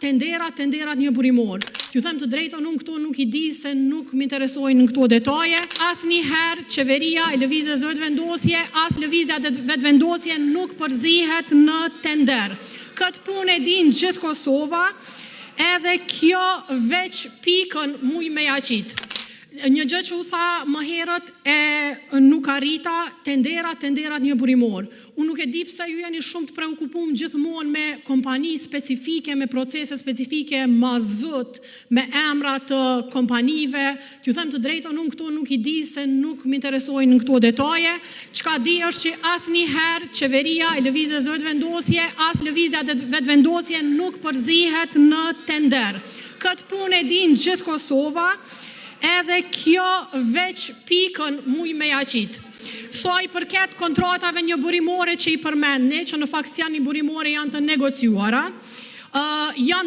Tenderat, tenderat njëburimor. T'ju them të drejtën, unë këto nuk i di se nuk më interesojnë në këto detaje. Asnjëherë Qeveria e Lëvizjes Vetëvendosje, as Lëvizja Vetëvendosje nuk përzihet në tender. Këtë punë e di gjithë Kosova, edhe kjo veç pikën mund t'ia qes. Një gjë që u tha më herët e nuk arrita, tenderët, tenderët njëburimor. Unë nuk e di pse ju jeni shumë të preokupuar gjithmonë me kompani specifike, me procese specifike, ma Zot me emra të kompanive. T'ju them të drejtën, unë këto nuk i di se nuk më interesojnë në këto detaje. Çka di është që asnjëherë Qeveria e Lëvizjes Vetëvendosje, as Lëvizja Vetëvendosje nuk përzihet në tender. Këtë punë e di gjithë Kosova, edhe kjo veç pikën mund t'ia qes. Sa u përket kontratave njëburimore që i përmendni, që në fakt s'janë njëburimore, janë të negociuara, janë